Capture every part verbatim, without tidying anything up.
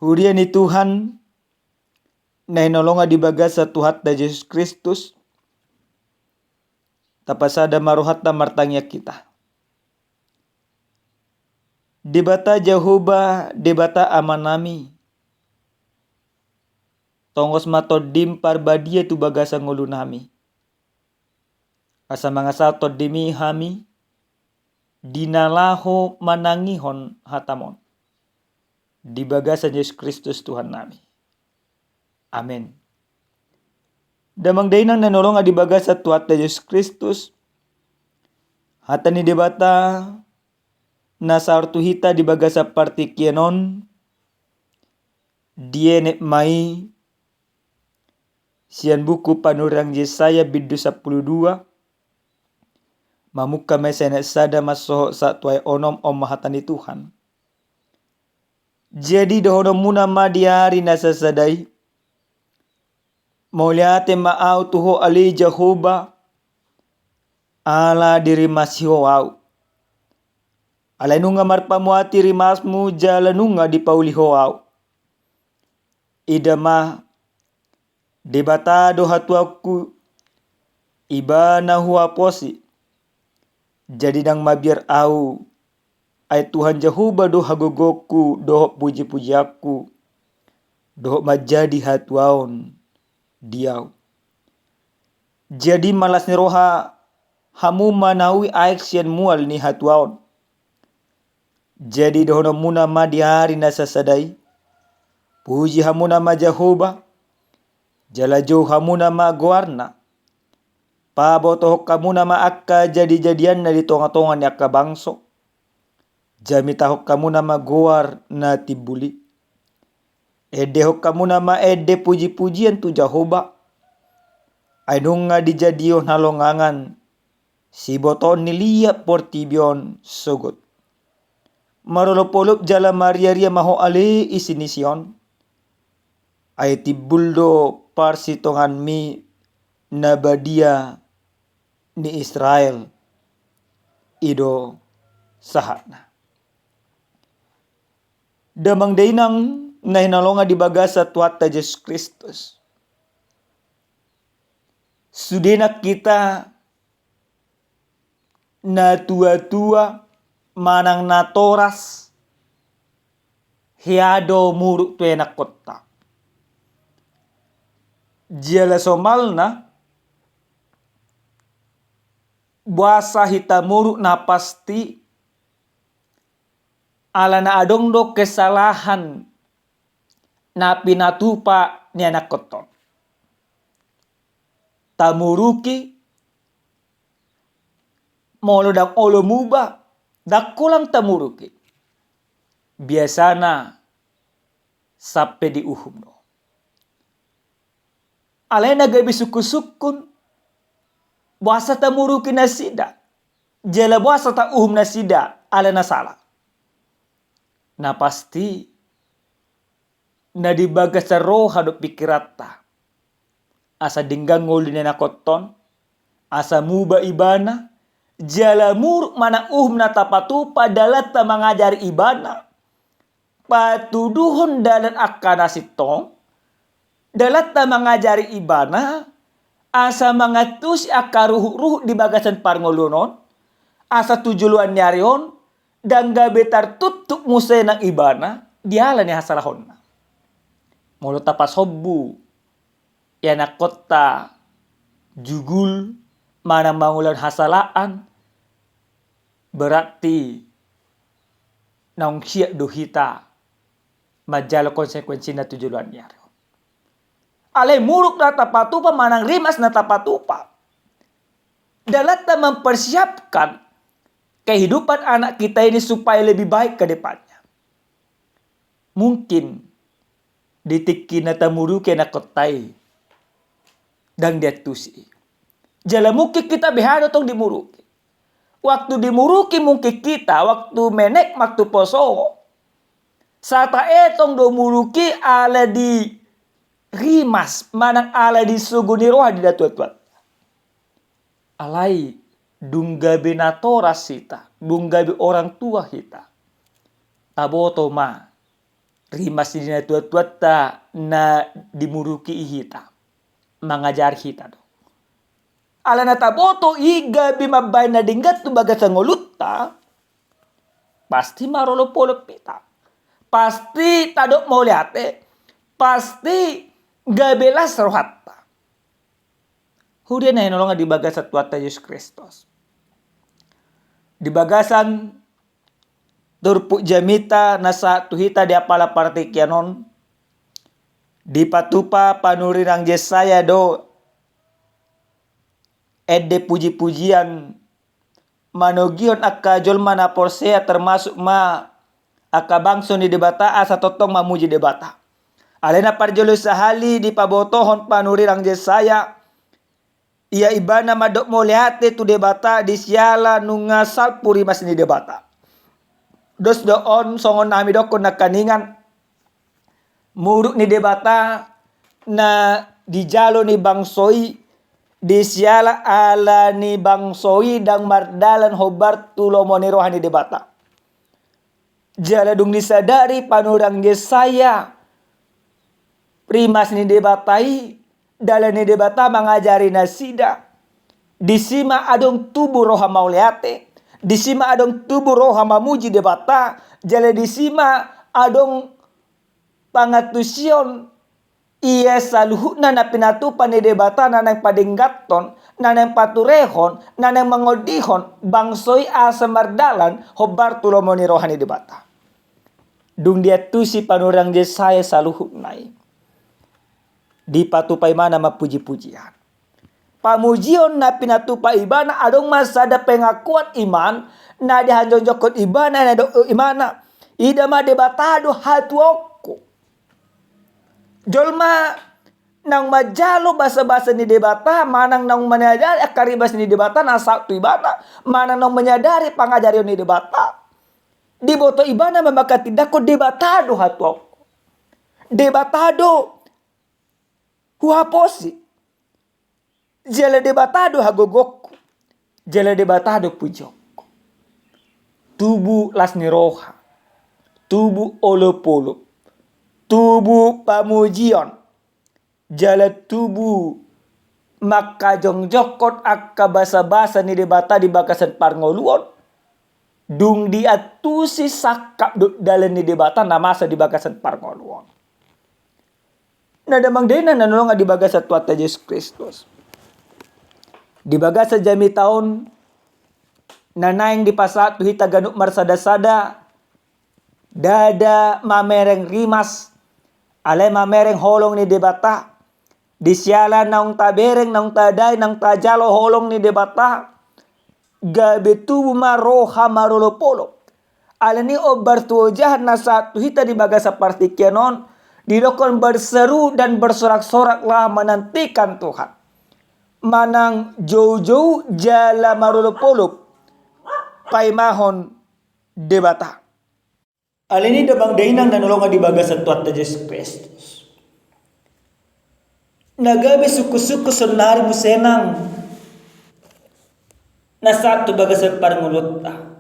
Huria ni Tuhan, na hinaholongan di bagasan Tuhanta Jesus Kristus, tapasada ma rohanta martangiang hita. Debata Jahowa, Debata Amanami, tongos ma TondiM Parbadia tu bagasan ngolunami, asa mangasahon TondiMi hami di na laho manangihon hataMon, di bagasan Jesus Kristus Tuhannami. Amen. Damang dainang na hinaholongan di bagasan Tuhanta Jesus Kristus, hata ni Debata na saor tu hita di bagasan partingkian on, dienet ma i sian buku panurirang Jesaya bindu sampulu dua, mamungka ma i sian ayat sada mansohot sahat tu ayat onom. On ma hata ni Tuhan. Jadi dohononmuna ma di ari na sasada i: Mauliate ma ahu tu Ho ale Jahowa, ala dirimasi Ho ahu. Alai nunga marpamuati rimasMu jala nunga dipauli Ho ahu. Ida ma, Debata do hatuaonku, Ibana huaposi. Jadi ndang mabiar ahu, ai Tuhan Jahowa do hagogoonku dohot pujipujianku, dohot manjadi hatuaon di ahu. Jadi ma las ni roha hamu manaui aek sian mual ni hatuaon. Jadi dohononmuna ma di ari na sasada i: Puji hamuna ma Jahowa, jala jou hamuna ma goarna. Pabotohon hamuna ma angka jadijadianna di tongatonga ni angka bangso. Jamitahon hamuna ma goar na timbul i. Endehon hamuna ma ende pujipujian tu Jahowa. Ai nunga dijadihon halongangan sibotoon ni liat portibi on sogot. Marolopolop jala mariaria ma ho ale isi ni Sion. Ai timbul do parsitonganmi na badia ni Israel. I do sahatna. Damang dainang na hinaholongan di bagasan Tuhanta Jesus Kristus. Sude nang hita natuatua manang natoras, hea do muruk tu ianakkonta. Jala somalna, boasa hita muruk? Na pasti alana adong do kesalahan na pinatupa ni ianakkonta on. Tamuruki, molo ndang olo muba, ndang holan tamuruki. Biasana sampe diuhum do. Alai na gabe sungkunsungkun, boasa tamuruki nasida, jala boasa tauhum nasida ala na sala. Na pasti, na di bagasan roha dohot pingkiranta. Asa denggan ngolu ni ianakkonta on, asa muba ibana, jala muruk manang uhum na tapatupa dalanta mangajari ibana, patuduhon dalan angka na sintong, dalanta mangajari ibana, asa mangantusi angka ruhutruhut di bagasan parngoluon on, asa tu joloan ni ari on, ndang gabe tartuktuk muse nang ibana, diala ni hasalahonna. Molo tapasombu ianakkonta jugul manang mangulahon hasalaan, berarti naung siap do hita manjalo konsekuensina tu joloan ni ari on. Alai muruk na tapatupa manang rimas na tapatupa, dalanta mempersiapkan kehidupan anak kita ini supaya lebih baik ke depannya. Mungkin di tingki na tamuruki ianakkonta i, ndang diantusi. Jala mungkin hita beha do tong dimuruki. Waktu dimuruki mungkin hita, waktu menek, waktu poso, sai taetong do muruki ala di rimas manang ala di sogo ni roha di natuatuanta. Alai dung gabe natoras hita, dung gabe orang tua hita, taboto ma rimas ni natuatuanta na dimuruki i hita, mangajari hita do. Alana taboto i gabe mambahen na denggan tu bagasan ngolunta, pasti marolopolop hita. Pasti tadok mauliate, pasti gabe las rohanta. Huria na hinaholongan di bagasan Tuhanta Jesus Kristus. Di bagasan turpuk jamita na sahat tu hita di apala partingkian on, dipatupa panurirang Jesaya do ende pujipujian manogihon angka jolma na porsea, termasuk ma angka bangso ni Debata, asa tongtong mamuji Debata. Alai na parjolo sahali dipabotohon panurirang Jesaya, ia ibana mandok mauliate tu Debata di siala nunga salpu rimas ni Debata. Dos do on songon na hami dokkon nangkaningan, muruk ni Debata na dijalo ni bangso i, di siala ala ni bangso i ndang mardalan hombar tu lomo ni roha ni Debata. Jala dung disadari panurirang Jesaya rimas ni Debata i, dalan ni Debata mangajari nasida. Disi ma adong tubu roha mauliate, disi ma adong tubu roha mamuji Debata, jala disi ma adong pangantusion ia saluhutna na pinatupa ni Debata na naeng padengganhon, na naeng paturehon, na naeng mangondihon bangso i asa mardalan hombar tu lomo ni roha ni Debata. Dung diantusi panurirang Jesaya saluhutna i, dipatupa ibana ma pujipujian. Pamujion na pinatupa ibana adong ma sada pengakuan iman na dihajongjongkon ibana, na didok ibana, ida ma Debata do hatuaonku. Jolma naung manjalo basabasa ni Debata, manang naung manyadari angka rimas ni Debata na saut tu ibana, manang naung manyadari pangajarion ni Debata, diboto ibana ma mangkatindangkon Debata do hatuaonku. Debata do huhaposi. Jala Debata do hagogoonku. Jala Debata do pujionku. Tubu las ni roha. Tubu olopolop. Tubu pamujion. Jala tubu mangkajongjongkon angka basabasa ni Debata di bagasan parngoluon. Dung diantusi sangkap dohot dalan ni Debata na masa di bagasan parngoluon. Na damang dainang na hinaholongan di bagasan Tuhanta Jesus Kristus. Di bagasan jamita on na naeng dipasahat tu hita ganup marsadasada, ndada mamereng rimas, alai mamereng holong ni Debata. Di siala naung tabereng, naung tadai, naung tajalo holong ni Debata, gabe tubu ma roha marolopolop. Alani i, ombar tu ojahan na sahat tu hita di bagasan partingkian on, didokkon berseru dan bersorak-soraklah menantikan Tuhan. Manang joujou jala marolopolop paimahon Debata. Alani i, damang dainang na hinaholongan di bagasan Tuhanta Jesus Kristus. Na gabe sungkun-sungkun saonari muse nang na sahat tu bagasan parngoluonta.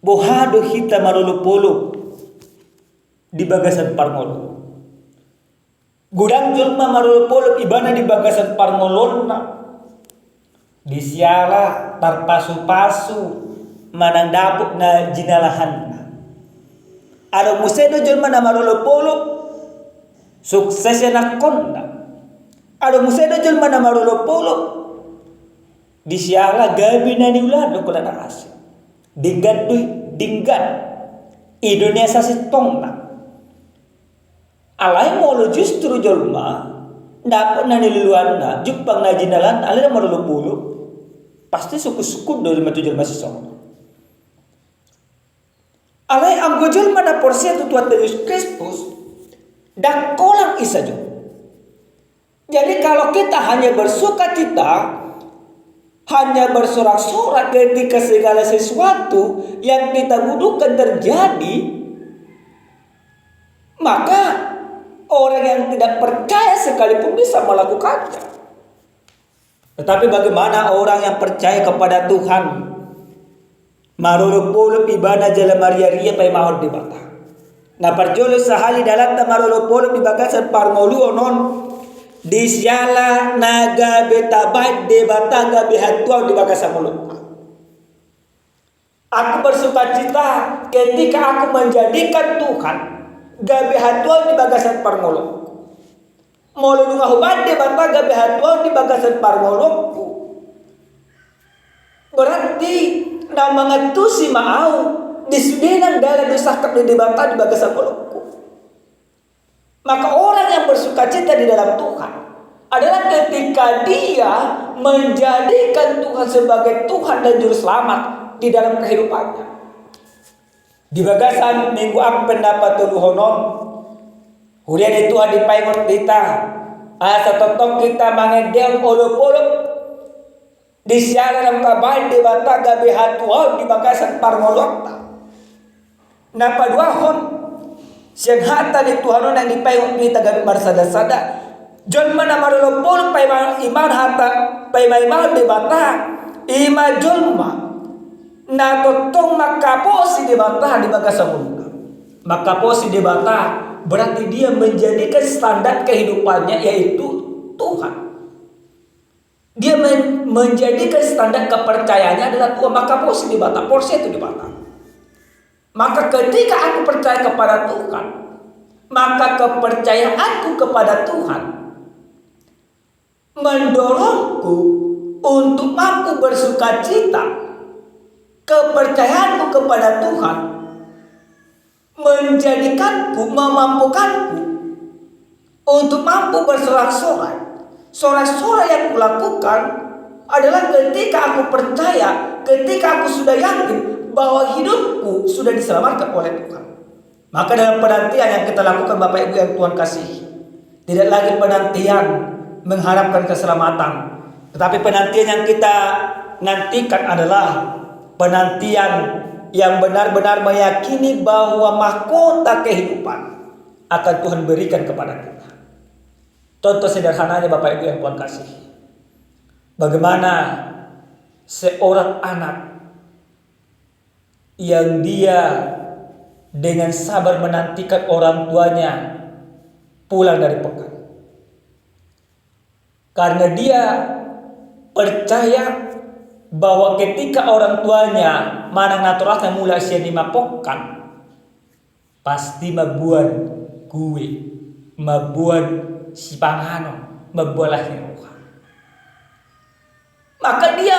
Boha do hita marolopolop di bagasan parngoluon? Godang jolma marolopolop ibana di bagasan parngoluonna di siala tarpasupasu manang dapot na jinalahanna. Adong muse do jolma na marolopolop sukses ianakhonna. Adong muse do jolma na marolopolop di siala gabe na niula do holan asa denggan do i, denggan. I do na sasintongna. Alai molo justru jolma dapot na niluluanna, jumpang na jinalahanna, alai na marolopolop, pasti sungkun-sungkun do i ma tu jolma sisongon. Alai anggo jolma na porsea tu Tuhanta Jesus Kristus, ndang holan i sajo. Jadi, kalau kita hanya bersukacita, hanya bersorak-sorak ketika segala sesuatu yang kita butuhkan terjadi, maka orang yang tidak percaya sekalipun bisa melakukannya. Tetapi bagaimana orang yang percaya kepada Tuhan? Marolopolop ibana jala mariaria paimahon Debata. Na parjolo sahali dalanta marolopolop di bagasan parngoluon on, di siala na gabe tabaen Debata gabe hatuaon di bagasan ngolunta. Aku bersukacita ketika aku menjadikan Tuhan gabe hatuaon di bagasan parngoluonku. Molo nunga hubaen Debata gabe hatuaon di bagasan parngoluonku, berarti na mangantusi ma au di sude nang dalan na sangkap ni Debata di bagasan ngolungku. Maka orang yang bersukacita di dalam Tuhan adalah ketika dia menjadikan Tuhan sebagai Tuhan dan Juru Selamat di dalam kehidupannya. Di bagasan Minggu Advent na patoluhon on, huria ni Tuhan, dipaingot hita asa tongtong hita mangendehon olopolop di siala na tabaen Debata gabe hatuaon di bagasan parngoluonta. Na paduahon, sian hata ni Tuhan on na dipaingot hita ganup marsadasada, jolma na marolopolop paima-, imaon hata, paima-imaon Debata, ima jolma na tongtong mangkaposi Debata di bagasan ngoluna. Mangkaposi Debata berarti dia menjadikan standar kehidupannya yaitu Tuhan. Dia men-, menjadikan standar kepercayaannya adalah Tuhan, mangkaposi Debata, porsea tu Debata. Maka ketika aku percaya kepada Tuhan, maka kepercayaanku kepada Tuhan mendorongku untuk mampu bersukacita. Kepercayaanku kepada Tuhan menjadikanku, memampukanku untuk mampu bersorak-sorai. Sorak-sorai yang kulakukan adalah ketika aku percaya, ketika aku sudah yakin bahwa hidupku sudah diselamatkan oleh Tuhan. Maka dalam penantian yang kita lakukan, Bapak Ibu yang Tuhan kasihi, tidak lagi penantian mengharapkan keselamatan, tetapi penantian yang kita nantikan adalah penantian yang benar-benar meyakini bahwa mahkota kehidupan akan Tuhan berikan kepada kita. Contoh sederhananya, Bapak Ibu yang Tuhan kasihi, bagaimana seorang anak yang dia dengan sabar menantikan orang tuanya pulang dari pekan. Karena dia percaya bahwa ketika orang tuanya manang natorasna mulak sian i mampokan, pasti mamboan kue, mamboan sipanganon, mamboan las ni roha. Maka dia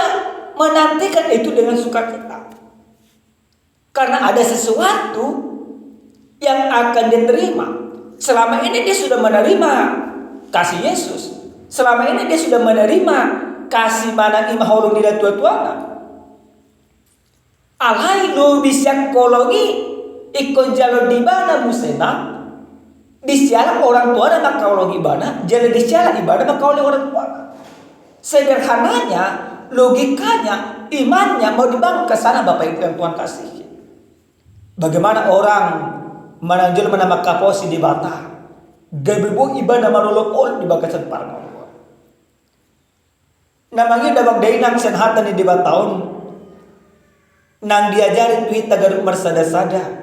menantikan itu dengan sukacita. Karena ada sesuatu yang akan dia terima. Selama ini dia sudah menerima kasih Yesus. Selama ini dia sudah menerima kasih manang ima holong ni natuatuana. Alai lobi sian holong i ingkon jalo di ibana muse nang di siala orang tuana mangkaholongi ibana, jala di siala ibana mangkaholongi orang tuana. Sederhananya, logikanya, imannya mau dibangun ke sana, Bapak Ibu yang Tuhan kasihi. Bagaimana orang manang jolma na mangkaposi Debata, gabe boi ibana marolopolop di bagasan parngoluon. Na mangido damang dainang sian hata ni Debata on, nang diajari tu hita ganup marsadasada.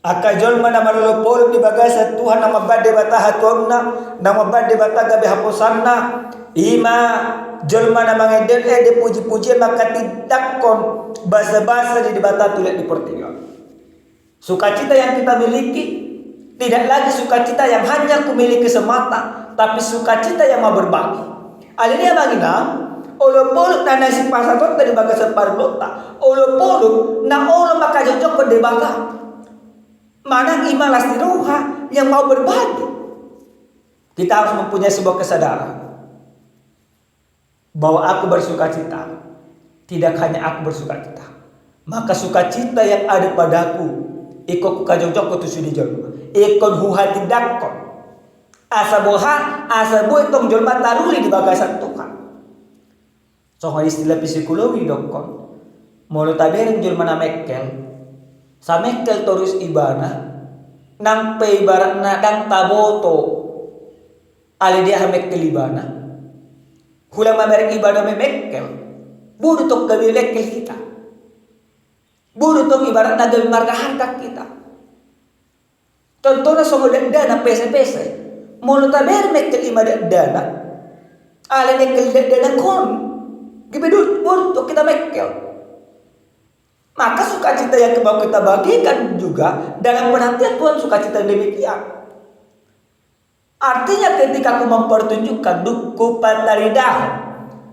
Angka jolma na marolopolop di bagasan Tuhan, na mambaen Debata hatuaonna, na mambaen Debata gabe haposanna, ima jolma na mangendehon ende pujipujian manghatindanghon basabasa ni Debata tu halak ni portibi on. Sukacita yang kita miliki tidak lagi sukacita yang hanya kumiliki semata, tapi sukacita yang mau berbagi. Alani i amang inang, olopolop na naeng sipasahatonta di bagasan parngoluonta, olopolop na olo manghajongjongkon Debata. Manang ima las ni roha yang mau berbagi. Kita harus mempunyai sebuah kesadaran bahwa aku bersukacita, tidak hanya aku bersukacita. Maka sukacita yang ada padaku, ingkon huhajongjongkon tu sude jolma. Ingkon huhatindanghon. Asa boha, asa boi tong jolma taruli di bagasan Tuhan. Songon istilah psikologi dohonon, molo tabereng jolma na mengkel, sai mengkel torus ibana, nang pe ibaratna ndang taboto ale dia hamengkel ibana. Hulang mamereng ibana memengkel, bodo tong gabe mengkel hita. Bodo tong ibaratna gabe marga harkat hita. Contohna songon dakdanak pesepese. Molo tabereng mengkel i ma dakdanak, alai mengkel dakdanak on, gabe boru tu hita mengkel. Maka sukacita yang mau kita bagikan juga dalam penantian Tuhan sukacita yang demikian. Artinya ketika aku mempertunjukkan dung hupataridahon,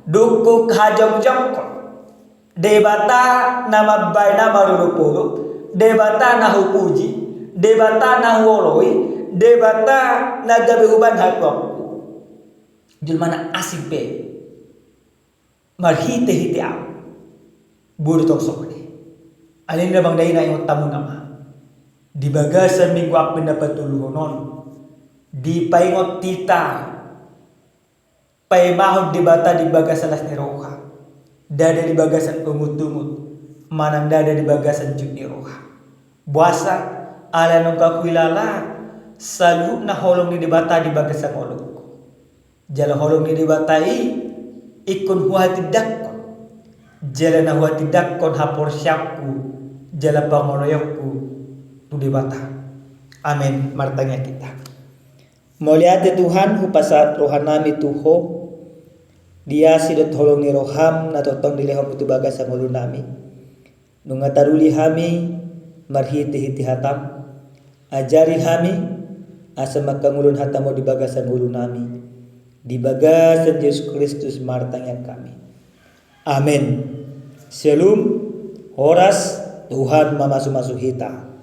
dung huhajongjongkon, Debata na mambahen na marolopolop, Debata na hupuji, Debata na huoloi, Debata na gabe hubahen hatuaonku. Jolma na asing pe marhitehite au. Boru tong songon i. Alani na bang daina ingot hamu nama. Di bagasan minggu Advent na patoluhon on, dipaingot hita paimahon Debata di bagasan las ni roha, ndada di bagasan ungutungut, manang ndada di bagasan jut ni roha. Boasa? Ala nunga huilala saluhutna holong ni Debata di bagasan ngolungku. Jala holong ni Debata i ingkon huhatindangkon. Jala na huhatindangkon haporseaonku jala pangoloionku tu Debata. Amen. Martangiang hita. Mauliate Tuhan, hupasahat rohanami tu Ho, di asi dohot holong ni roham na tongtong dilehonmu tu bagasan ngolunami. Nunga taruli hami marhitehite hatam, ajari hami asa mangkangoluhon hatam on di bagasan ngolunami. Di bagasan Jesus Kristus martangiang hami. Amen. Syalom, horas, Tuhan mamasumasu hita.